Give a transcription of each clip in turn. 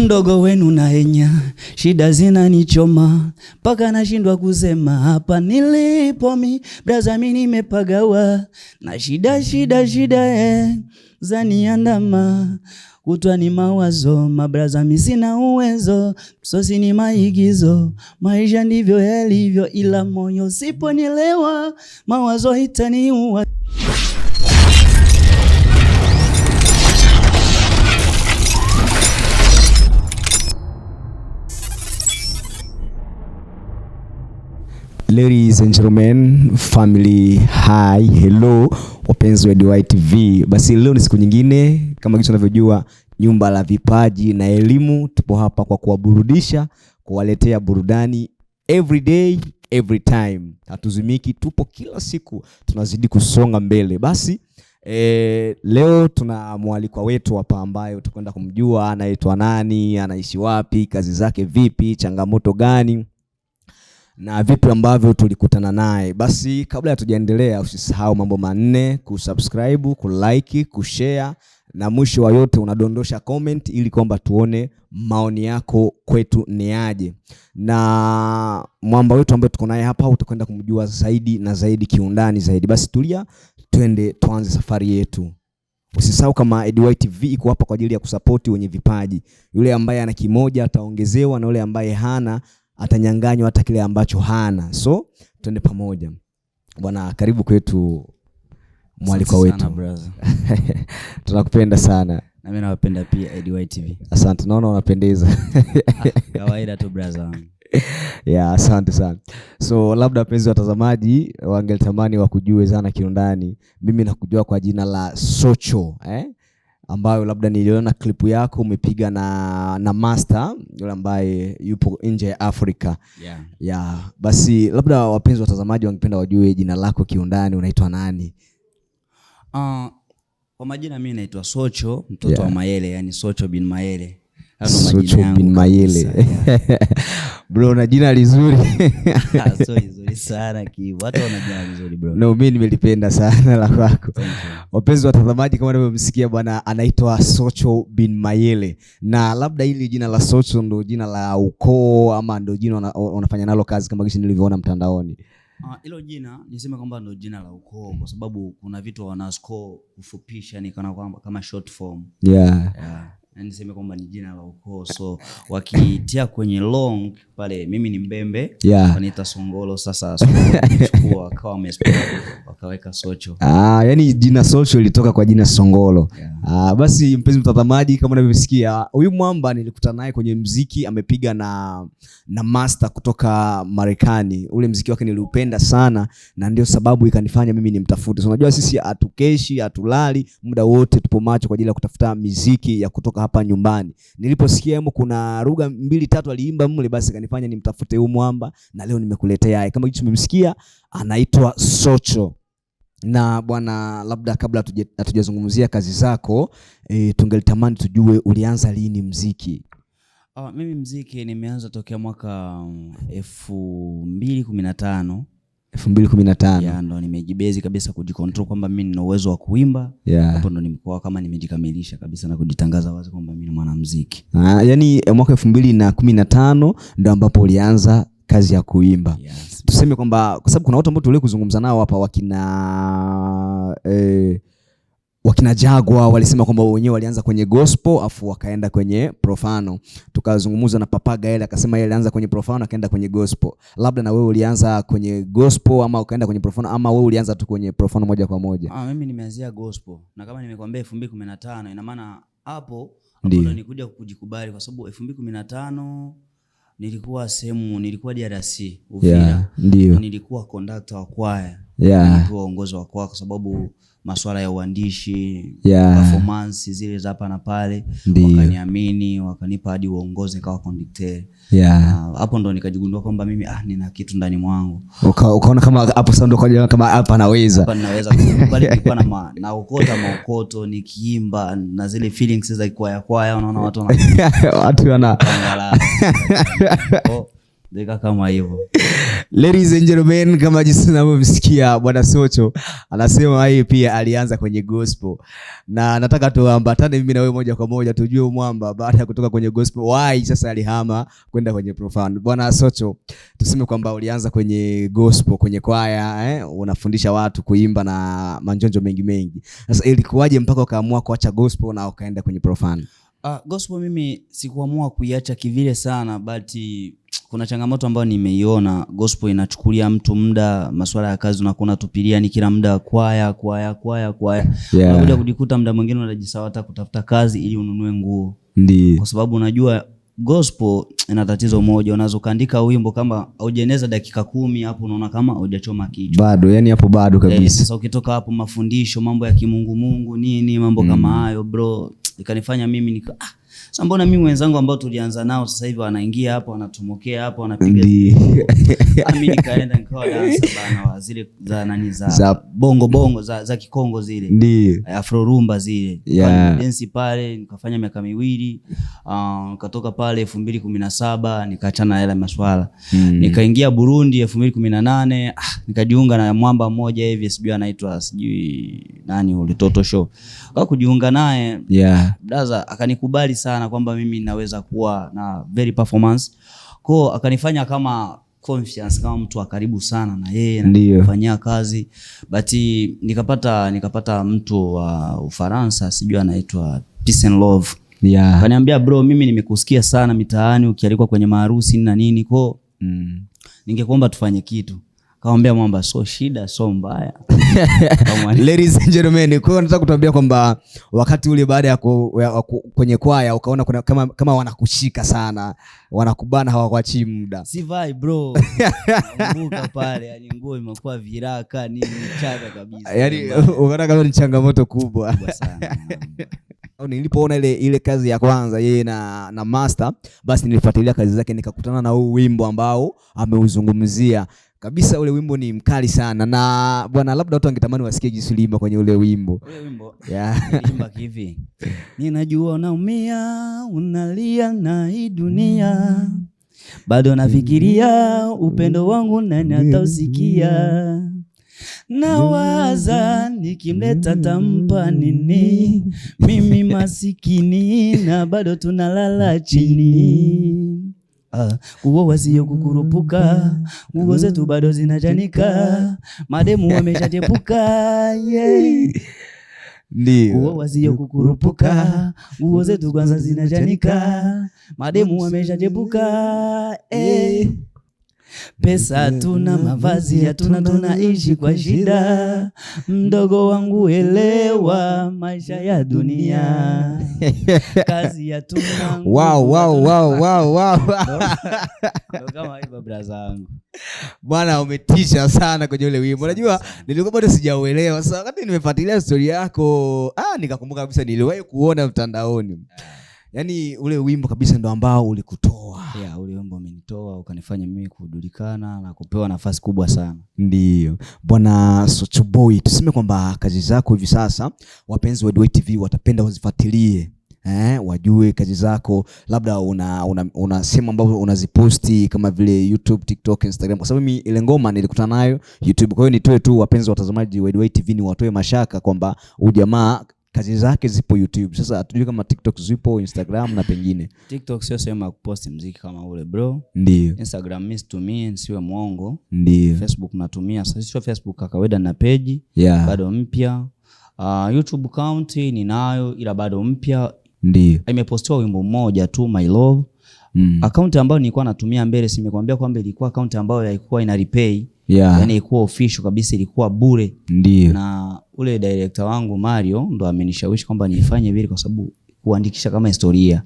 Mdogo wenu naenya, shida zinanichoma mpaka nashindwa kusema. Hapa nilipo mi braza, mi nimepagawa na shida shida shida zaniandama, kutwa ni mawazo mabraza, mi sina uwezo, msosi ni maigizo, maisha ndivyo yalivyo, ila moyo siponielewa, mawazo itaniua. Ladies and gentlemen, family, hi, hello, wapenzi wa DY TV. Basi leo ni siku nyingine, kama kitu tunavyojua, nyumba la vipaji na elimu, tupo hapa kwa kuwaburudisha, kuwaletea burudani every day, every time. Hatuzimiki, tupo kila siku, tunazidi kusonga mbele. Basi leo tuna mwalikwa wetu hapa ambaye utakwenda kumjua anaitwa nani, anaishi wapi, kazi zake vipi, changamoto gani na vipi ambavyo tulikutana naye. Basi kabla hatujaendelea, usisahau mambo manne: kusubscribe, kulike, kushare na mwisho wa yote unadondosha comment ili kwamba tuone maoni yako kwetu ni aje. Na mwamba wetu ambaye tuko naye hapa utakwenda kumjua zaidi na zaidi kiundani zaidi. Basi tulia, twende tuanze safari yetu. Usisahau kama DY TV iko hapa kwa ajili ya kusapoti wenye vipaji. Yule ambaye ana kimoja ataongezewa na yule ambaye hana atanyang'anywa hata kile ambacho hana. So twende pamoja bwana, karibu kwetu mwalikwa wetu. Tunakupenda sana. Na mimi nawapenda pia DY TV. Asante, naona unapendeza. Kawaida tu brother. Yeah, asante sana. So labda wapenzi watazamaji wangetamani wakujue sana kiundani. Mimi nakujua kwa jina la Socho, ambayo labda niliona klipu yako umepiga na Master yule ambaye yupo nje ya Afrika. Yeah. Yeah, basi labda wapenzi watazamaji wangependa wajue jina lako kiundani, unaitwa nani? Kwa majina mimi naitwa Socho, mtoto wa Mayele, yani Socho bin Mayele. Socho bin Mayele. Bro, na jina lizuri. So lizuri sana kivu. Watu wana jina lizuri bro. No, mimi nimelipenda sana la kwako. Wapenzi watazamaji, kama unavyomsikia bwana anaitwa Socho bin Mayele. Na labda hili jina la Socho ndo jina la ukoo ama ndo jina unafanya nalo kazi kama jinsi nilivyoona mtandaoni? Hilo jina niseme kwamba ndo jina la ukoo kwa sababu kuna vitu wanascore kufupisha ni kana kwamba kama short form. Yeah. Niseme kwamba ni jina la ukoo, so wakitia kwenye long pale, mimi ni Mbembe, wanaita Songolo. Sasa Songolo wakawa wamespell wakaweka Socho. Yani jina Socho ilitoka kwa jina Songolo. Yeah. Basi mpenzi mtazamaji, kama unavyosikia huyu mwamba nilikutana naye kwenye mziki, amepiga na Master kutoka Marekani. Ule mziki wake niliupenda sana na ndio sababu ikanifanya mimi nimtafute. So unajua sisi hatukeshi, hatulali, muda wote tupo macho kwa ajili ya kutafuta miziki ya kutoka hapa nyumbani. Niliposikia hemo kuna lugha 2-3 aliimba mle, basi kanifanya nimtafute huyu mwamba na leo nimekuletea yeye. Kama tumemsikia anaitwa Socho. Na bwana, labda kabla hatujazungumzia kazi zako, tungelitamani tujue ulianza lini mziki? Mimi mziki nimeanza tokea mwaka 2015. 2015. Yeah, ndo nimejibezi kabisa kujicontrol kwamba mimi nina uwezo wa kuimba. Hapo ndo nimekuwa kama nimejikamilisha kabisa na kujitangaza wazi kwamba mimi ni mwanamuziki. Yani mwaka 2015 ndo ambapo ulianza kazi ya kuimba. Yes. Tuseme kwamba kwa sababu kuna watu ambao tulikuwa kuzungumza nao hapa wakina Jagwa walisema kwamba wenyewe walianza kwenye gospel afu wakaenda kwenye profano. Tukazungumza na Papa Gael akasema yeye alianza kwenye profano akaenda kwenye gospel. Labda na wewe ulianza kwenye gospel ama ukaenda kwenye profano ama wewe ulianza tu kwenye profano moja kwa moja? Mimi nimeanzia gospel. Na kama nimekuambia 2015 ina maana hapo ndo nilikuja kujikubali kwa sababu 2015 nilikuwa sehemu, nilikuwa DRC Uvira. Yeah, ndio. Nilikuwa conductor wa kwaya. Yeah. Nilikuwa uongozi wa kwaya kwa sababu masuala ya uandishi, performance zile za hapa na pale, wakaniamini, wakanipa hadi uongozi nikawa conductor. Hapo ndo nikajigundua kwamba mimi nina kitu ndani mwangu. Ukaona kama hapo sasa ndo ukaona kama hapa naweza. Hapa naweza kwa sababu pale nilikuwa na naokota maokoto nikiimba na zile feelings za kwaya kwaya, unaona watu wana watu wana Angalau. Deka kama hivyo. Ladies and gentlemen, kama jinsi unavyomsikia Bwana Socho anasema yeye pia alianza kwenye gospel, na nataka tuambatane mimi na wewe moja kwa moja tujue mwamba baada ya kutoka kwenye gospel why sasa alihama kwenda kwenye profane. Bwana Socho, tuseme kwamba ulianza kwenye gospel, kwenye kwaya, unafundisha watu kuimba na manjonjo mengi mengi. Sasa ilikuwaje mpaka ukaamua kuacha gospel na ukaenda kwenye profane? Gospel mimi sikuamua kuiacha kivile sana, but kuna changamoto ambayo nimeiona. Gospel inachukulia mtu muda, masuala ya kazi unakuwa unatupilia ni kila muda kwaya kwaya kwaya kwaya. Unakuja kujikuta muda mwingine unajisahau hata kutafuta kazi ili ununue nguo. Kwa sababu unajua gospel ina tatizo moja, unaweza ukaandika wimbo kama haujaeneza dakika 10 hapo unaona kama hujachoma kichwa. Bado, yani hapo bado kabisa. Sasa ukitoka hapo mafundisho, mambo ya kimungu mungu nini, mambo kama hayo bro, ikanifanya mimi nika sasa mbona mimi wenzangu ambao tulianza nao sasa hivi wanaingia hapo, wanatumokea hapo, wanapiga. Mimi nikaenda nikawa dansa bana wa zile za nani za bongo bongo za Kikongo zile. Afro rumba zile. Dance pale nikafanya miaka miwili. Nikatoka pale 2017 nikaachana na hela maswala. Nikaingia Burundi 2018, nikajiunga na mwamba mmoja hivi sijui anaitwa sijui nani ule Toto Show. Kwa kujiunga naye brother akanikubali sana kwamba mimi naweza kuwa na very performance. Kwa akanifanya kama confiance, kama mtu wa karibu sana na yeye na kufanyia kazi. But nikapata mtu wa Ufaransa sijui anaitwa Peace and Love. Akaniambia bro, mimi nimekusikia sana mitaani ukialikwa kwenye maharusi na nini, kwa ningekuomba tufanye kitu. Kaambia mwamba so shida so mbaya. Ladies and gentlemen, kwa hiyo nataka kutuambia kwamba wakati ule baada ya kwenye kwaya ukaona kuna kama wanakushika sana, wanakubana, hawakuachii muda. Si vai bro. Nakumbuka pale yani nguo imekuwa viraka nini chaka kabisa. Yani ukaona kama ni changamoto kubwa. Kubwa sana. Nilipoona ile kazi ya kwanza yeye na Master, basi nilifuatilia kazi zake nikakutana na huu wimbo ambao ameuzungumzia. Kabisa ule wimbo ni mkali sana, na bwana labda watu wangetamani wasikie jinsi uliimba kwenye ule wimbo. Ule wimbo. Niliimba kivi. Ninajua unaumia, unalia na hii dunia. Bado nafikiria upendo wangu nani atausikia. Nawaza nikimleta tampa nini, mimi masikini na bado tunalala chini. Kuoa sio kukurupuka, nguo zetu bado zinachanika, mademu wameshachepuka, yeah. Kuoa sio kukurupuka, nguo zetu kwanza zinachanika, mademu wameshachepuka, eh. Pesa hatuna, mavazi hatuna, tunaishi kwa shida. Mdogo wangu elewa maisha ya dunia. Kazi hatuna, Wow, wow, wow, wow, wow. Ndo kama hivyo brother wangu. Bwana umetisha sana kwenye ule wimbo. Unajua nilikuwa bado sijauelewa. Sasa wakati nimefuatilia story yako, nikakumbuka kabisa niliwahi kuona mtandaoni. Yaani ule wimbo kabisa ndo ambao ulikutoa. Yeah, ule wimbo umenitoa ukanifanya mimi kujulikana na kupewa nafasi kubwa sana. Ndio. Bwana Socho Boy, tuseme kwamba kazi zako hivi sasa wapenzi wa DY TV watapenda wazifuatilie. Wajue kazi zako, labda una sehemu ambapo unaziposti kama vile YouTube, TikTok, Instagram. Kwa sababu mimi ile ngoma nilikutana nayo YouTube. Kwa hiyo nitoe tu wapenzi watazamaji wa DY TV ni watoe mashaka kwamba huyu jamaa kazi zake zipo YouTube. Sasa hatujui kama TikTok zipo, Instagram na pengine. TikTok sio sehemu ya kuposti muziki kama ule bro. Instagram mimi situmii, nisiwe mwongo. Facebook natumia. Sasa sio Facebook kwa kawaida na page. Bado mpya. YouTube account ninayo ila bado mpya. Imepostiwa wimbo mmoja tu, My Love. Account ambayo nilikuwa natumia mbele, si nimekuambia kwamba ilikuwa account ambayo haikuwa ina repay. Yaani ilikuwa official kabisa, ilikuwa bure. Na ule director wangu Mario ndo amenishawishi kwamba nifanye vile kwa sababu kuandikisha kama historia.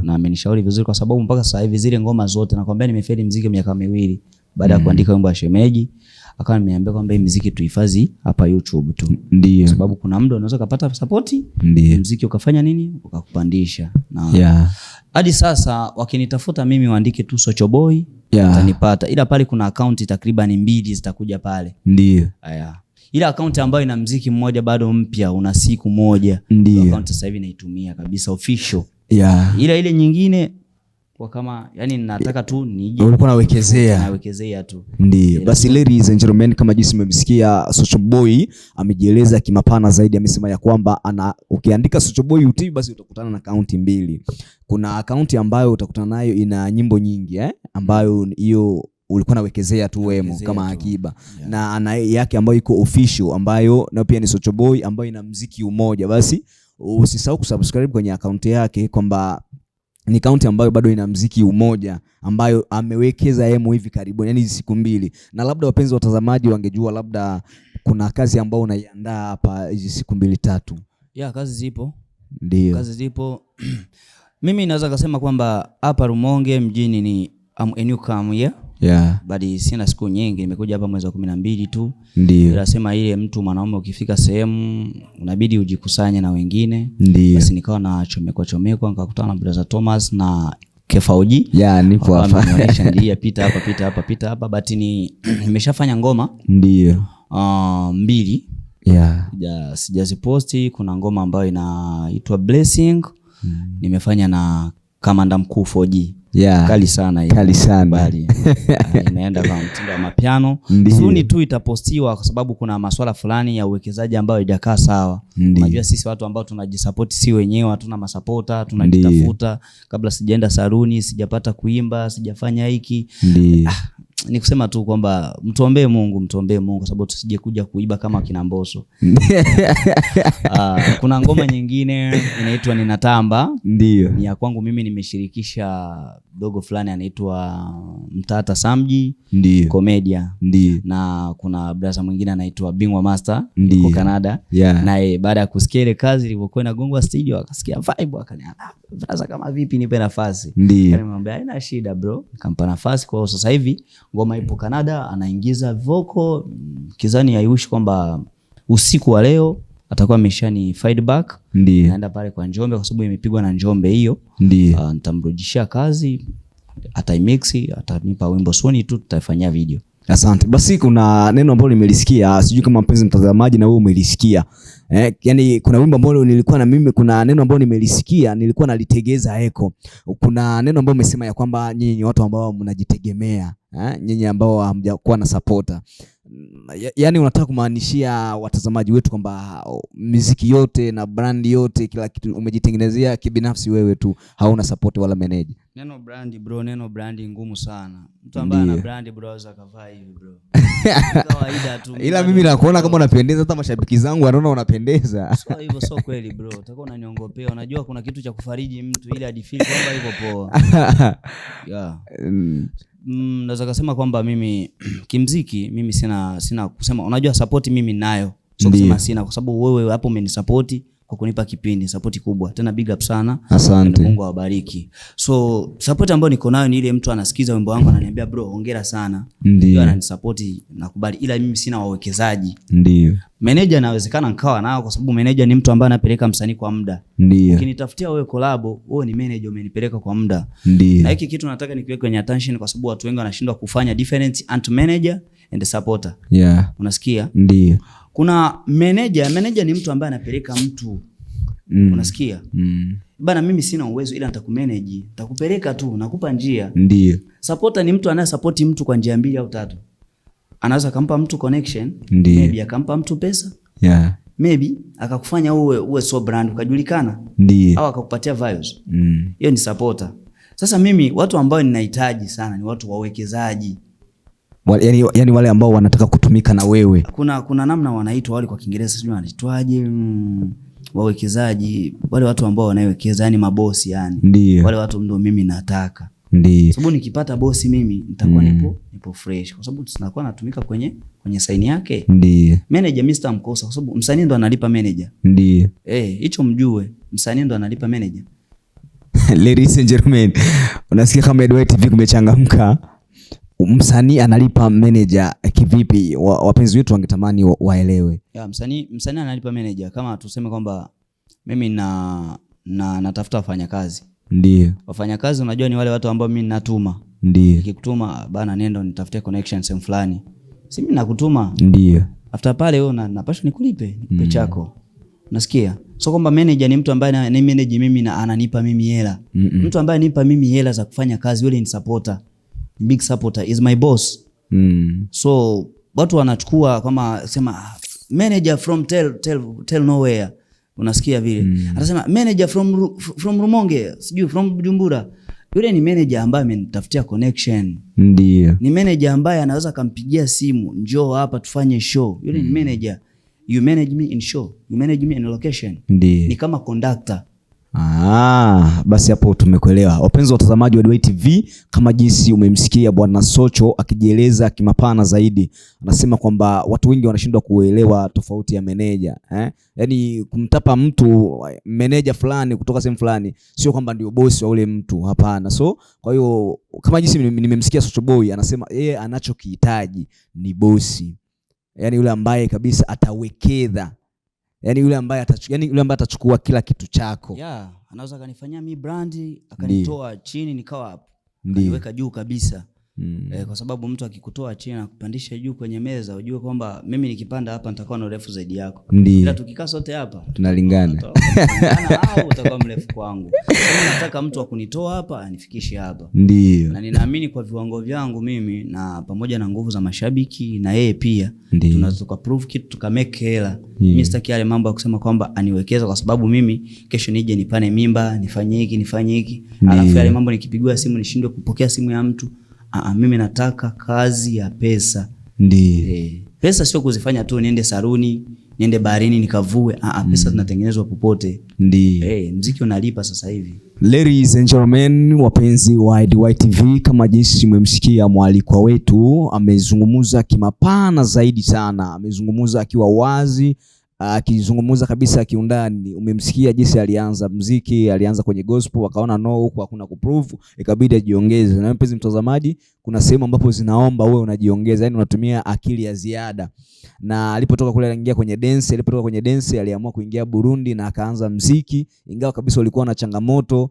Na amenishauri vizuri kwa sababu mpaka sasa hivi zile ngoma zote nakwambia nimefeli muziki miaka miwili baada ya kuandika wimbo wa Shemeji. Akawa ameniambia kwamba hii muziki tuhifadhi hapa YouTube tu. Kwa sababu kuna muda unaweza kupata support, muziki ukafanya nini? Ukakupandisha. Na hadi sasa wakinitafuta mimi waandike tu Socho Boy, watanipata. Ila pale kuna account takriban 2 zitakuja pale. Aya. Ila account ambayo ina muziki mmoja bado mpya, una siku moja. Account sasa hivi naitumia kabisa official. Ila ile nyingine Kwa kama yani nataka tu nije. Ulikuwa unawekezea. Nawekezea tu. Ndio. Basi ladies and gentlemen, kama jinsi mmemsikia Social Boy amejieleza kimapana zaidi, amesema ya kwamba ana ukiandika Social Boy UT basi utakutana na akaunti mbili. Kuna akaunti ambayo utakutana nayo ina nyimbo nyingi ambayo hiyo ulikuwa nawekezea tu wemo kama akiba. Yeah. Na ana yake ambayo iko official ambayo nayo pia ni Social Boy ambayo ina mziki umoja. Basi usisahau kusubscribe kwenye akaunti yake kwamba ni akaunti ambayo bado ina mziki umoja ambayo amewekeza hemo hivi karibuni, yani siku mbili. Na labda wapenzi watazamaji wangejua labda kuna kazi ambayo unaiandaa hapa hizi siku mbili tatu. Yeah, kazi zipo. Ndio. Kazi zipo. Mimi naweza kusema kwamba hapa Rumonge mjini ni I'm a newcomer, yeah? Yeah. But sina siku nyingi, nimekuja hapa mwezi wa 12 tu. Ndio. Nasema ile mtu mwanaume ukifika sehemu unabidi ujikusanye na wengine. Ndio. Basi nikawa na chomekwa chomekwa, nikakutana na Brother Thomas na Kefa OG. Yeah, nipo Wakawa hapa. wamenionyesha njia, pita hapa, pita hapa, pita hapa. But ni nimeshafanya ngoma. Ndio. 2. Yeah. Sijaziposti. Kuna ngoma ambayo inaitwa Blessing. Nimefanya na Kamanda Mkuu 4G. Yeah. Kali sana hiyo. Kali sana. Bali. Inaenda kwa mtindo wa mapiano. Ndiyo. Soon tu itapostiwa kwa sababu kuna masuala fulani ya uwekezaji ambayo haijakaa sawa. Ndiyo. Unajua sisi watu ambao tunajisupport si wenyewe, hatuna masupporter, tunajitafuta. Ndiyo. Kabla sijaenda saruni, sijapata kuimba, sijafanya hiki. Ndiyo. Ni kusema tu kwamba mtuombee Mungu, mtuombee Mungu kwa sababu tusije kuja kuiba kama kina Mbosso. Kuna ngoma nyingine inaitwa Ninatamba. Ndiyo. Ni ya kwangu mimi, nimeshirikisha dogo fulani anaitwa Mtata Samji. Ndiyo. Komedia. Ndiyo. Na kuna brother mwingine anaitwa Bingwa Master, Ndiyo. yuko Canada. Yeah. Naye baada ya kusikia ile kazi ilivyokuwa inagongwa studio akasikia vibe, akaniambia, brother kama vipi nipe nafasi. Ndiyo. Nikamwambia haina shida bro, nikampa nafasi. Kwa hiyo sasa hivi ngoma ipo Canada, anaingiza vocal. Kizani haiwishi kwamba usiku wa leo atakuwa ameshani feedback. Ndiyo. Naenda pale kwa Njombe kwa sababu imepigwa na Njombe hiyo. Ndiyo. Nitamrudishia kazi, ataimix, atanipa wimbo soon tu tutafanyia video. Asante. Basi kuna neno ambalo nimelisikia, sijui kama mpenzi mtazamaji na wewe umelisikia. Yani kuna wimbo ambao nilikuwa na mimi, kuna neno ambalo nimelisikia, nilikuwa nalitegeza echo. Kuna neno ambalo umesema ya kwamba nyinyi ni watu ambao mnajitegemea, nyinyi ambao hamjakuwa na supporter. Yani unataka kumaanishia watazamaji wetu kwamba muziki yote na brand yote kila kitu umejitengenezea kibinafsi wewe tu, hauna support wala manager. Neno brand bro, neno brand ngumu sana. Mtu ambaye ana brand bro anaweza kavaa hivi bro. Kawaida tu. Ila mimi nakuona kama unapendeza, hata mashabiki zangu wanaona unapendeza. Sio hivyo, sio kweli bro. Utakuwa unaniongopea. Unajua kuna kitu cha kufariji mtu ili adifeel kwamba hivyo poa. Yeah. Naweza kusema kwamba mimi kimziki mimi sina kusema, unajua support mimi ninayo. Sio kusema sina kwa sababu wewe hapo umenisupport kwa kunipa kipindi, support kubwa. Tena big up sana. Asante. Mungu awabariki. So support ambayo niko nayo ni ile mtu anasikiza wimbo wangu ananiambia bro hongera sana. Ndiyo. Ananisupport, nakubali, ila mimi sina wawekezaji. Ndiyo. Manager inawezekana nikawa nao kwa sababu manager ni mtu ambaye anapeleka msanii kwa muda. Ndiyo. Ukinitafutia wewe collab, wewe ni manager umenipeleka kwa muda. Ndiyo. Na hiki kitu nataka nikiweke kwenye attention kwa sababu watu wengi wanashindwa kufanya difference ant manager and supporter. Yeah. Unasikia? Ndiyo. Kuna manager, manager ni mtu ambaye anapeleka mtu. Unasikia? Bana mimi sina uwezo ila nitakumanage, nitakupeleka tu, nakupa njia. Ndiyo. Supporter ni mtu anayesupport mtu kwa njia mbili au tatu. Anaweza akampa mtu connection, Ndiyo. maybe akampa mtu pesa. Yeah. Maybe akakufanya uwe so brand ukajulikana. Ndiyo. Au akakupatia views. Hiyo ni supporter. Sasa mimi watu ambao ninahitaji sana ni watu wawekezaji. Yani wale ambao wanataka kutumika na wewe. Kuna namna wanaitwa wale kwa Kiingereza sijui wanaitwaje, wawekezaji, wale watu ambao wanawekeza, yani mabosi yani. Ndiyo. Wale watu ndio mimi nataka. Ndiyo. Sababu nikipata bosi mimi nitakuwa nipo fresh kwa sababu tunakuwa natumika kwenye saini yake. Ndiyo. Manager mimi sitamkosa kwa sababu msanii ndo analipa manager. Ndiyo. Hicho mjue, msanii ndo analipa manager. Ladies and gentlemen, unasikia kama Edward TV kumechangamka. Msanii analipa manager kivipi? Wapenzi wetu wangetamani waelewe. Ya, msanii analipa manager kama tuseme kwamba mimi natafuta wafanyakazi. Ndiyo. Wafanyakazi unajua ni wale watu ambao mimi ninatuma. Ndiyo. Nikikutuma bana nenda nitafutie connection sehemu fulani. Si mimi nakutuma. Ndiyo. After pale wewe napaswa nikulipe, nikupe chako. Unasikia? So kwamba manager ni mtu ambaye ni manage mimi na ananipa mimi hela. Mtu ambaye anipa mimi hela za kufanya kazi, yule ni supporter. Big supporter is my boss. So watu wanachukua kama sema manager from tell, tell, tell nowhere. Unasikia vile. Anasema manager from Rumonge, sijui from Bujumbura. Yule ni manager ambaye amenitafutia connection. Ni manager ambaye anaweza akampigia simu, njoo hapa tufanye show. Yule ni manager. You manage me in show, you manage me in location. Ni kama conductor. Ah, basi hapo tumekuelewa. Wapenzi watazamaji wa DY TV, kama jinsi umemsikia Bwana Socho akijieleza kimapana zaidi, anasema kwamba watu wengi wanashindwa kuelewa tofauti ya meneja, eh? Yaani kumtapa mtu meneja fulani kutoka sehemu fulani sio kwamba ndio bosi wa ule mtu, hapana. So kwa hiyo kama jinsi nimemsikia Socho Boy anasema yeye anachokihitaji ni bosi, yaani yule ambaye kabisa atawekeza, yaani yule ambaye yaani yule ambaye atachukua kila kitu chako. Yeah, anaweza akanifanyia mi brand, akanitoa chini nikawa hapo, akaniweka juu kabisa. Kwa sababu mtu akikutoa chini na kupandisha juu kwenye meza, ujue kwamba mimi nikipanda hapa nitakuwa na urefu zaidi yako. Ila tukikaa sote hapa tunalingana au utakuwa mrefu kwangu. Mimi nataka mtu akunitoa hapa anifikishe hapa. Na ninaamini kwa viwango vyangu mimi na pamoja na nguvu za mashabiki na yeye pia tunaweza tukaprove kitu tukamake hela. Mimi sitaki yale mambo ya kusema kwamba aniwekeza kwa sababu mimi kesho nije nipane mimba, nifanye hiki, nifanye hiki. Alafu yale mambo nikipigiwa simu nishindwe kupokea simu ya mtu. Mimi nataka kazi ya pesa. Pesa sio kuzifanya tu niende saruni, niende baharini nikavue. Pesa zinatengenezwa popote. Muziki unalipa sasa hivi. Ladies and gentlemen, wapenzi wa DY TV, kama jinsi mmemsikia mwalikwa wetu amezungumza kimapana zaidi sana, amezungumza akiwa wazi, akizungumza kabisa kiundani. Umemsikia jinsi alianza muziki, alianza kwenye gospel, akaona no, huku hakuna kuprove, ikabidi ajiongeze. Na mpenzi mtazamaji, kuna sehemu ambapo zinaomba wewe unajiongeza, yani unatumia akili ya ziada. Na alipotoka kule aliingia kwenye dance, alipotoka kwenye dance aliamua kuingia Burundi na akaanza muziki, ingawa kabisa ulikuwa na changamoto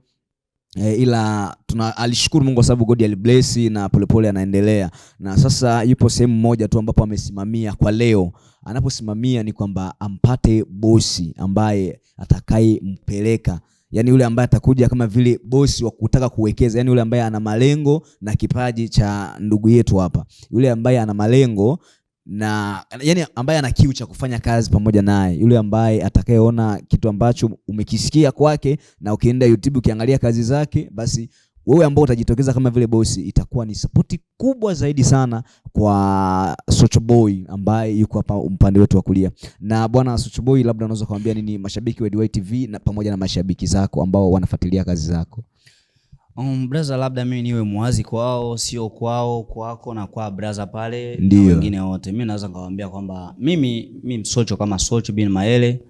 ila alishukuru Mungu kwa sababu God alibless na polepole anaendelea. Na sasa yupo sehemu moja tu ambapo amesimamia kwa leo. Anaposimamia ni kwamba ampate bosi ambaye atakayempeleka, yani yule ambaye atakuja kama vile bosi wa kutaka kuwekeza, yani yule ambaye ana malengo na kipaji cha ndugu yetu hapa, yule ambaye ana malengo na yani ambaye ana kiu cha kufanya kazi pamoja naye, yule ambaye atakayeona kitu ambacho umekisikia kwake na ukienda YouTube ukiangalia kazi zake, basi wewe ambao utajitokeza kama vile bosi, itakuwa ni sapoti kubwa zaidi sana kwa Socho Boy ambaye yuko hapa upande wetu wa kulia. Na bwana Socho Boy, labda unaweza kuambia nini mashabiki wa DY TV na pamoja na mashabiki zako ambao wanafuatilia kazi zako? Brother, labda mimi niwe muwazi kwao, sio kwao, kwako na kwa brother pale na wengine wote. Mimi naweza nikawaambia kwamba mimi Msocho kama Socho bin Mayele.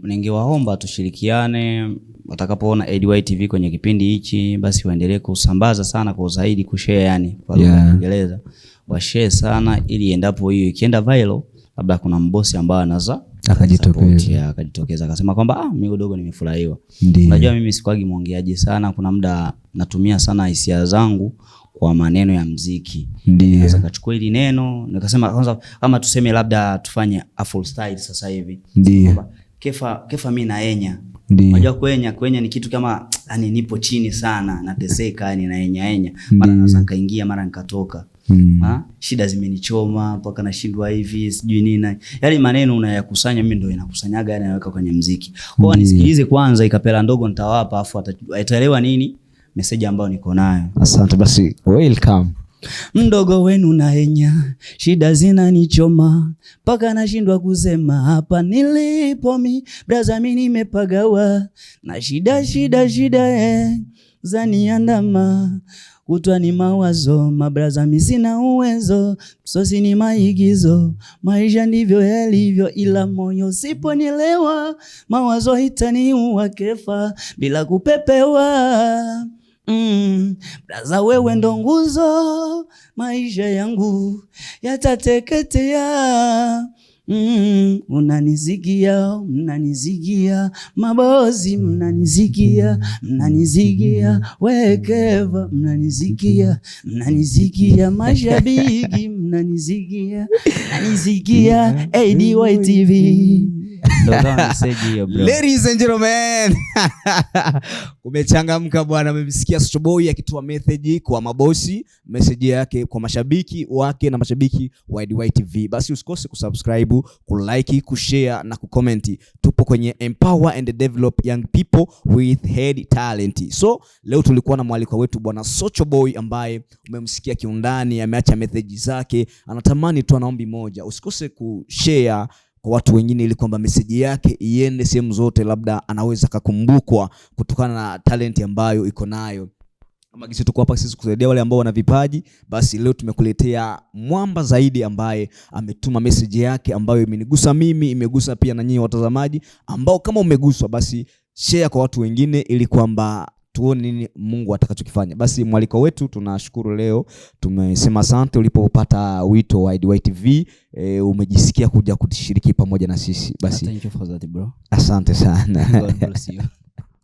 Ningewaomba tushirikiane, watakapoona ADY TV kwenye kipindi hichi basi waendelee kusambaza sana kwa zaidi, kushare, yani kwa lugha ya Kiingereza. Washare sana ili endapo hiyo ikienda viral, labda kuna mbosi ambaye anaweza akajitokeza, akajitokeza akasema kwamba mimi udogo nimefurahiwa. Unajua mimi sikwagi mwongeaji sana, kuna muda natumia sana hisia zangu kwa maneno ya muziki. Naweza kachukua hili neno nikasema kwanza, kama tuseme labda tufanye a full style sasa hivi. Kefa mimi naenya. Unajua kuenya ni kitu kama yani nipo chini sana, nateseka, yani naenya enya. Mara naweza nikaingia, mara nikatoka. Shida zimenichoma mpaka nashindwa hivi sijui nini. Yaani maneno unayakusanya, mimi ndio inakusanyaga, yani naweka kwenye muziki. Kwa hiyo nisikilize kwanza ikapela ndogo nitawapa, afu ataelewa nini message ambayo niko nayo. Asante basi, welcome. Mdogo wenu naenya, shida zinanichoma mpaka nashindwa kusema, hapa nilipo mi braza mi nimepagawa na shida shida shida zaniandama, kutwa ni mawazo, mabraza mi sina uwezo, msosi ni maigizo, maisha ndivyo yalivyo, ila moyo siponielewa, mawazo itaniua kefa bila kupepewa. Braza wewe ndo nguzo, maisha yangu yatateketea. Unanizigia, mnanizigia, mabozi mnanizigia, mnanizigia, wekeva mnanizigia, mnanizigia, mashabiki mnanizigia, mnanizigia, ADY TV. Ndo kama message hiyo, bro. Ladies and gentlemen, umechangamka bwana. Umemsikia Socho Boy akitoa message kwa mabosi, message yake kwa mashabiki wake na mashabiki wa DY TV. Basi usikose kusubscribe, kulike, kushare na kucomment. Tupo kwenye Empower and Develop Young People with Head Talent. So leo tulikuwa na mwaliko wetu bwana Socho Boy ambaye umemsikia kiundani, ameacha message zake, anatamani tu, ana ombi moja, usikose kushare kwa watu wengine ili kwamba meseji yake iende sehemu zote, labda anaweza akakumbukwa kutokana na talent ambayo iko nayo. Kama gisi tuko hapa sisi kusaidia wale ambao wana vipaji, basi leo tumekuletea mwamba zaidi ambaye ametuma message yake ambayo imenigusa mimi, imegusa pia na nyinyi watazamaji ambao kama umeguswa, basi share kwa watu wengine ili kwamba tuone nini Mungu atakachokifanya. Basi mwaliko wetu, tunashukuru leo tumesema asante ulipopata wito wa IDY TV, umejisikia kuja kushiriki pamoja na sisi. Basi Thank you for that, bro. Asante sana. God bless you.